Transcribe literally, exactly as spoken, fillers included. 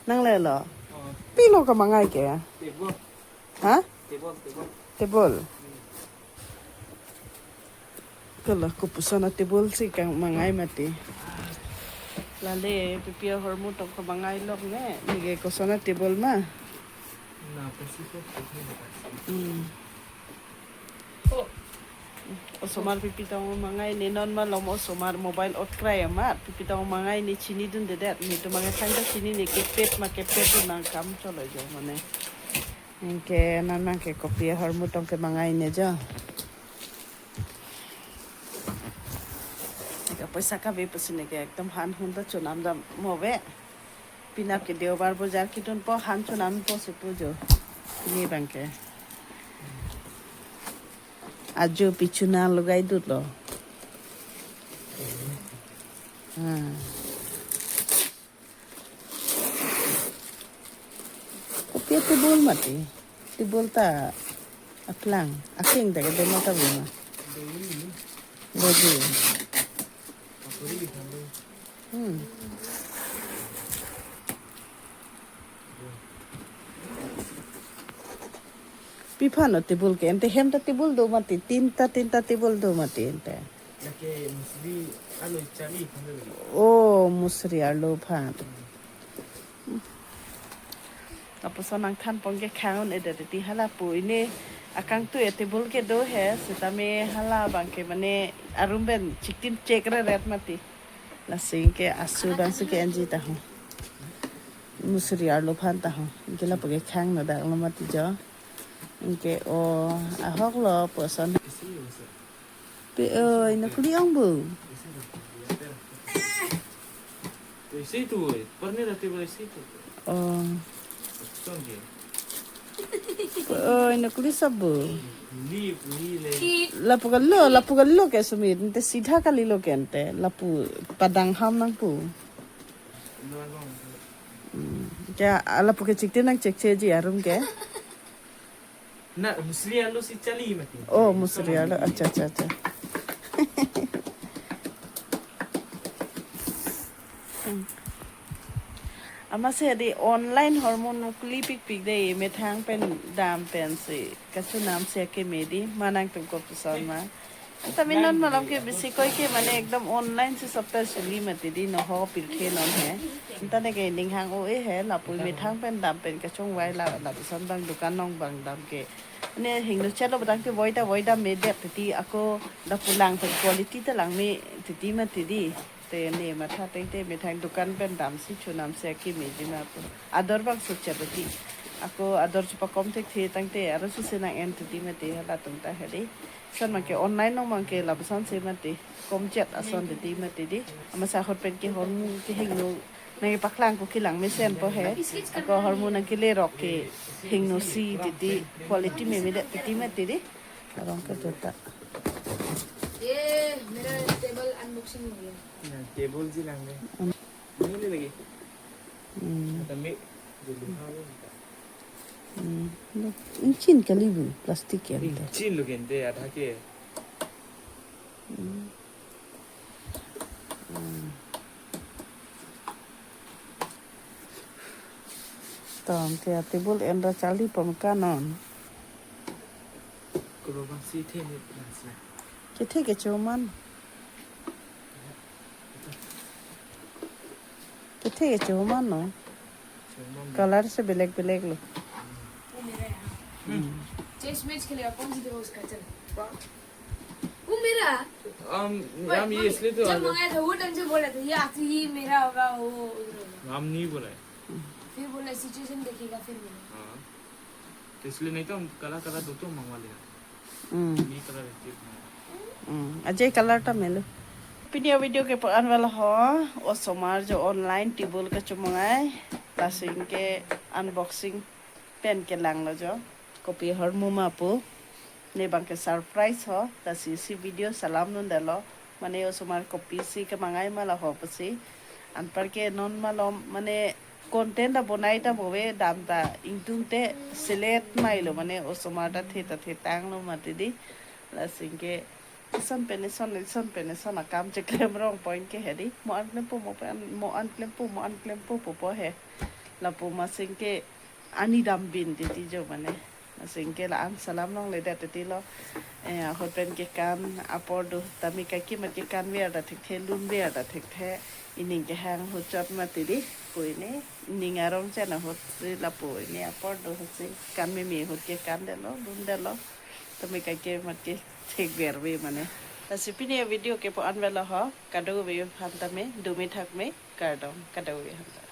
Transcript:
Nanglelo. Oh. Pilo kamangai ke? Table. Ha? Table, table. Table. Kala kopuson a-table si kamangai mati. Lale, pipi ahormu tong kamangai lok ne. Neke koson a-table ma? Na, pasi ko, pasi ko. Hmm. Oh. Osomar pipi tong mangai ne, non malom osomar mobile ot krai amat. Pipi tong mangai ne chinidundedet. Netum mangai thangta chinine, kepet ma kepetdun nangkam cholo jo mane. Anke non nangke kopi ahormu tong kemangai ne jo. Neke poisa kave pusi neke ekdom han hon ta chonam dam move. Penap ke Deobar bojar kedunpo, han chonampo si pu jo. Ne abangke. Ajo pichuna logai dutlo. Ah. Kopi a-table mati. Table ta aplang. Aking ta kedo mata buma. Doji. Hmm. Pi aphan o table ke ante, hem ta table do mati, tinta tinta table do mati ante. Lake musri arlo charli aphan do. Oh, musri arlo aphan. Lapuson nangthan pon ke khang un-edet ti hala pu ine akangtui a-table kedo he, setame hala abangke mane arum pen chiktim chek reret mati. Lasi ke asu abangsi ke-enji ta ho. Musri arlo aphan ta ho. Anke lapu ke khang no dak lo mati jo. Anke o ahok lo puson. Pe, oh, inokli ong bu. तो ऐसे ही तो है, पढ़ने रहते वो ऐसे ही तो है। Oh. समझे? Oh, inokli sab bu. Lee, Lee le. Lapu kalo, lapu kalo ke Sumit, ante sidha kalilo ke ante, lapu padang ham nangpu. Hmm. Kya, lapu ke chikte nangchekcheji arum ke? Na, musri arlo si charli mati. Oh, musri arlo. Acha, acha, acha. Hmm. Amatsi di online ahormu nokli pikpik de, methang pen dam pensi kachonam si akeme di, ma nangtum kopuson ma? Anta mi non malom ke bisi koi ke mane ekdom online si sopta suli mati di, noho pirthe non he. Anta neke ning hang-o-e he, lapu methang pen dam pen kachongvai la, lapuson abang dukan along abang dam ke. Ne hingno chelo abang ke voi ta voi dam medet titi, ako lapu lang pen quality ta lang me titi mati di. Te ne matha tengte methang dukan pen damsi chonam si akeme di ma pu. Ador abang sochet titi. Ako ador chepakom thekthe tangte arloso si nang-en titi mati halatum ta he di. Lason abang ke online along abang ke lapuson si mati. Komchet ason titi mati di. Amatsi ahut pen ke ahormu kehingno nangkepaklang ko kelang mesenpo he. Ako ahormu nangkelerok ke hingno si titi, quality memedet titi mati di. Arong ke jota. ये मेरा table unboxing हो गया। हाँ, टेबल जी लांगे। नहीं ले लगी। Hmm. Tame, जो लोहा वो होता है। Hmm. Inchin kali bu, plastic ke ante. Inchin lo ke ante, adha ke. Hmm. Hmm. Tangte a-table en ra charli pon ka non. Kuro bang si the ne bang si. Kethe kecho man. Kethe kecho man no. Cho man. Color si belek belek lo. वो मेरा है, हाँ। Hmm. Chess match खेलेगा, कौन जीतेगा उसका, चल। वो मेरा। हम, पर हम ये इसलिए तो जब मंगाया था, वो टाइम से बोला था, ये आज ये मेरा होगा, वो उधर होगा। हम नहीं बोला है। फिर बोला, सिचुएशन देखिएगा, फिर बोला। हाँ। तो इसलिए नहीं तो हम कलर, कलर दो तो मंगवा लेना। Hmm. ये कलर है, ये मंगवा। Hmm. Ajai color ta melo. Pini a-video ke pu-an vala ho, osomar jo online table kachomangai, laso anke unboxing pen kelang lo jo. Kopi ahormu ma pu. Ne abang ke surprise ho. Lasi isi video salam nundelo. Mane osomar kopisi kemangai ma la ho pusi. Anpar ke non malom mane content ta bonai ta bove, dam ta ingtungte selet mai lo, mane osomar ta the ta thetang lo mati di. Lasi anke ison pen ison, ison pen ison akam cheklem rong point ke he di. Mo-an klempo, mo pen, mo-an klempo, mo-an klempo pupo he. Lapu masing ke ani dambin titi jo mane. Masing ke la-an salam longledet titi lo. Eh, ahut pen kekan apor do tame kaike mat kekan ver ta thekthe, lun ver ta thekthe. Ining kehang ahut chot mati di. Pu ini ining arong chen ahut si lapu ini apor do ahut si kan meme ahut kekan detlo, lun detlo. Tame kaike mat kethek verve mane. Lasi pini avideo ke pu-an velo ho. Kadokave aphan tame, dome thakme, kardom kadokave aphan tame.